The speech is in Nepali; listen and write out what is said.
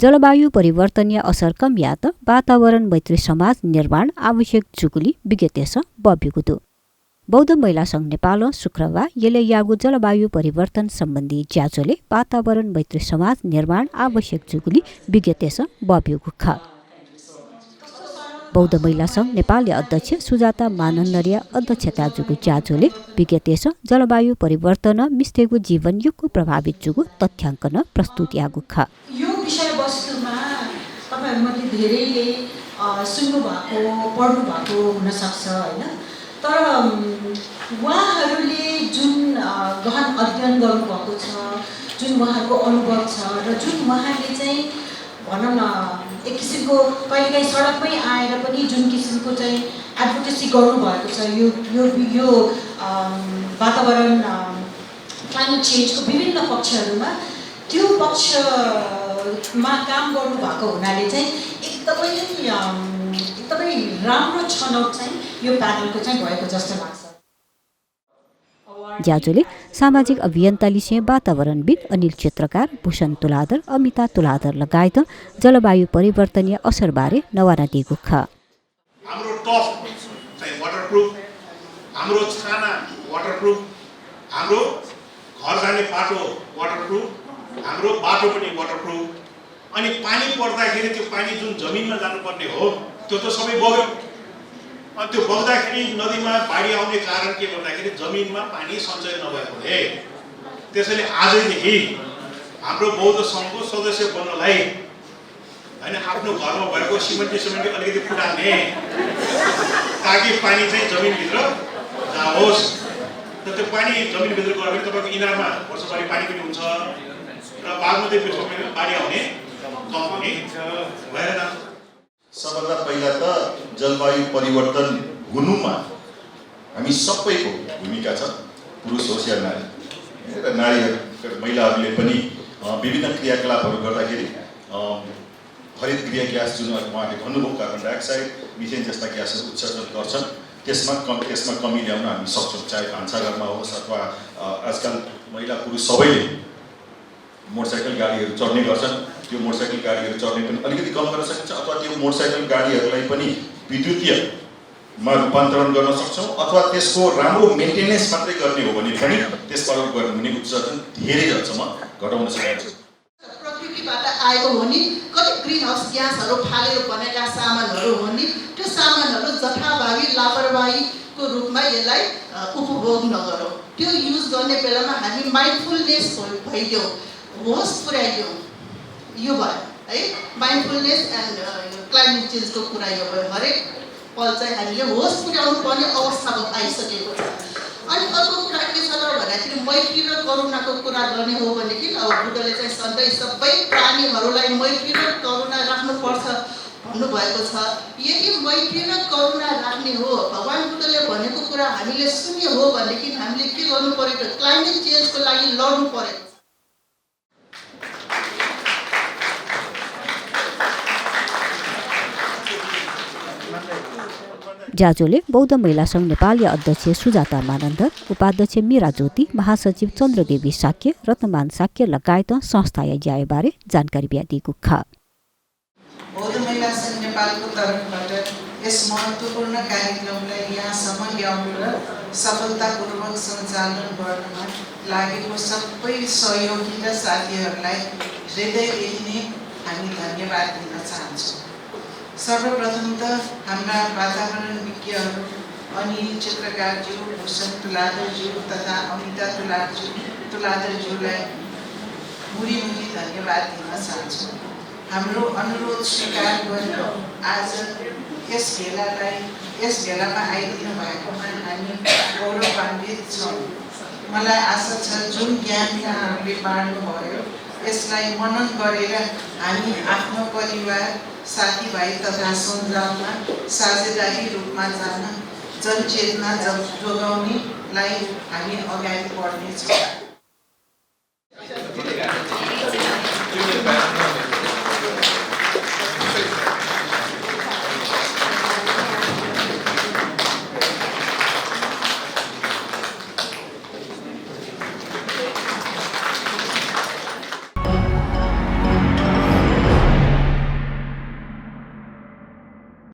जलवायु परिवर्तनीय असर कमियात वातावरण मैत्री समाज निर्माण आवश्यक जुगुली विगतेस बब्युगुदु बौद्ध महिला संघ नेपाल शुक्रबार येले यागु जलवायु परिवर्तन सम्बन्धी ज्याजोले वातावरण मैत्री समाज निर्माण आवश्यक जुगुली विगतेस बब्युगुख बौद्ध महिला संघ नेपाली अध्यक्ष सुजाता मानन्दरिया अध्यक्षता जुगु ज्याजोले विगतेस जलवायु परिवर्तन मिस्तेगु जीवन युगको प्रभावित जुगु तथ्याङ्कन प्रस्तुत यागुख यो विषयवस्तुमा तपाईहरुमध्ये धेरैले सुन्नु भएको पढ्नु भएको हुन सक्छ हैन तर उहाँहरूले जुन गहन अध्ययन गर्नुभएको छ जुन उहाँको अनुभव छ र जुन उहाँले चाहिँ भनौँ न एक किसिमको कहिलेकाहीँ सडकमै आएर पनि जुन किसिमको चाहिँ एडभोकेसी गर्नुभएको छ यो वातावरण क्लाइमेट चेन्जको विभिन्न पक्षहरूमा त्यो पक्षमा काम गर्नुभएको हुनाले चाहिँ एकदमै राम्रो छनौट चाहिँ यो प्यानलको चाहिँ भएको जस्तो लाग्छ। ज्याजोले सामाजिक अभियन्तालिसे वातावरणविद अनिल चित्रकार भूषण तुलाधर अमिता तुलाधर लगायत जलवायु परिवर्तनीय असरबारे नवारा दिएको ख हाम्रो टप चाहिँ वाटरप्रुफ हाम्रो छाना वाटरप्रुफ हाम्रो घर जाने बाटो वाटरप्रुफ हाम्रो बाटो पनि वाटरप्रुफ अनि पानी पर्दाखेरि त्यो पानी जुन जमिनमा जानुपर्ने हो त्यो त सबै बग्यो अनि त्यो बग्दाखेरि नदीमा बाढी आउने कारण के भन्दाखेरि जमिनमा पानी सञ्चय नभएकोले त्यसैले आजैदेखि हाम्रो बौद्ध सङ्घको सदस्य बन्नलाई हैन आफ्नो घरमा भएको सिमेन्टी अलिकति फुटाल्ने ताकि पानी चाहिँ जमिनभित्र जाओस् र त्यो पानी जमिनभित्र गयो भने तपाईँको इनारमा वर्षभरि पानी पनि हुन्छ र बागमती समयमा बाढी आउने कम हुने भएर जान्छ। सबभन्दा पहिला त जलवायु परिवर्तन हुनुमा हामी सबैको भूमिका छ पुरुष होस् या नारी र नारीहरू महिलाहरूले पनि विभिन्न क्रियाकलापहरू गर्दाखेरि हरित गृह ग्यास जुन उहाँले भन्नुभयो कार्बन डाइअक्साइड मिथेन जस्ता ग्यासहरू उत्सर्जन गर्छन् त्यसमा कमी ल्याउन हामी सक्छौँ चाहे भान्साघरमा होस् अथवा आजकल महिला पुरुष सबैले मोटरसाइकल गाडीहरू चढ्ने गर्छन् त्यो मोटरसाइकल गाडीहरू चढ्ने पनि अलिकति कम गर्न सकिन्छ अथवा त्यो मोटरसाइकल गाडीहरूलाई पनि विद्युतीयमा रूपान्तरण गर्न सक्छौँ अथवा त्यसको राम्रो मेन्टेनेन्स मात्रै गर्ने हो भने पनि त्यसबाट गर्नुहुने उत्सर्जन धेरै जतिसम्म घटाउन सकिन्छ। प्रकृतिबाट आएको हो नि कति ग्रिन हाउस ग्यासहरू फालेर बनेका सामानहरू हो नि त्यो सामानहरू जथाभावी लापरवाहीको रूपमा यसलाई उपभोग नगरौँ त्यो युज गर्ने बेलामा हामी माइन्डफुलनेस भइदियौँ होस पुर्याइदियौँ यो भयो है माइन्डफुलनेस एन्ड क्लाइमेट चेन्जको कुरा यो भयो हरेक पल चाहिँ हामीले होस पुर्याउनु पर्ने अवस्थामा आइसकेको छ। अनि अर्को कुरा के छ र भन्दाखेरि मैत्री र करुणाको कुरा गर्ने हो भनेदेखि अब बुद्धले चाहिँ सधैँ सबै प्राणीहरूलाई मैत्री र करुणा राख्नुपर्छ भन्नुभएको छ। यदि मैत्री र करुणा राख्ने हो भगवान् बुद्धले भनेको कुरा हामीले सुन्ने हो भनेदेखि हामीले के गर्नु पर्यो क्लाइमेट चेन्जको लागि लड्नु पर्यो। ज्याजोले बौद्ध महिला संघ नेपाली अध्यक्ष सुजाता मानन्दर उपाध्यक्ष मीरा ज्योति महासचिव चन्द्रदेवी साक्य रत्नमान साक्य लगायत संस्था ज्याएबारे जानकारी दिएको ख बौद्ध महिला संघ नेपालको तर्फबाट यस महत्त्वपूर्ण कार्यक्रमलाई यहाँसम्म ल्याउनु र सफलतापूर्वक सञ्चालन गर्नमा लागेको सबै सहयोगी र साथीहरूलाई हृदयदेखि नै हामी धन्यवाद दिन चाहन्छौँ। सर्वप्रथम त हाम्रा वातावरण विज्ञहरू अनिल चित्रकारज्यू भूषण तुलाधरज्यू तथा अमिता तुलाधरज्यूलाई मुरी धन्यवाद दिन चाहन्छौँ। हाम्रो अनुरोध स्वीकार गरेर आज यस भेलामा आइदिनु भएकोमा हामी गौरवान्वित छौँ। मलाई आशा छ जुन ज्ञान यहाँहरूले बाँड्नुभयो यसलाई मनन गरेर हामी आफ्नो परिवार साथीभाइ तथा सञ्जालमा साझेदारी रूपमा जान जनचेतना जोगाउनेलाई हामी अगाडि बढ्नेछौँ।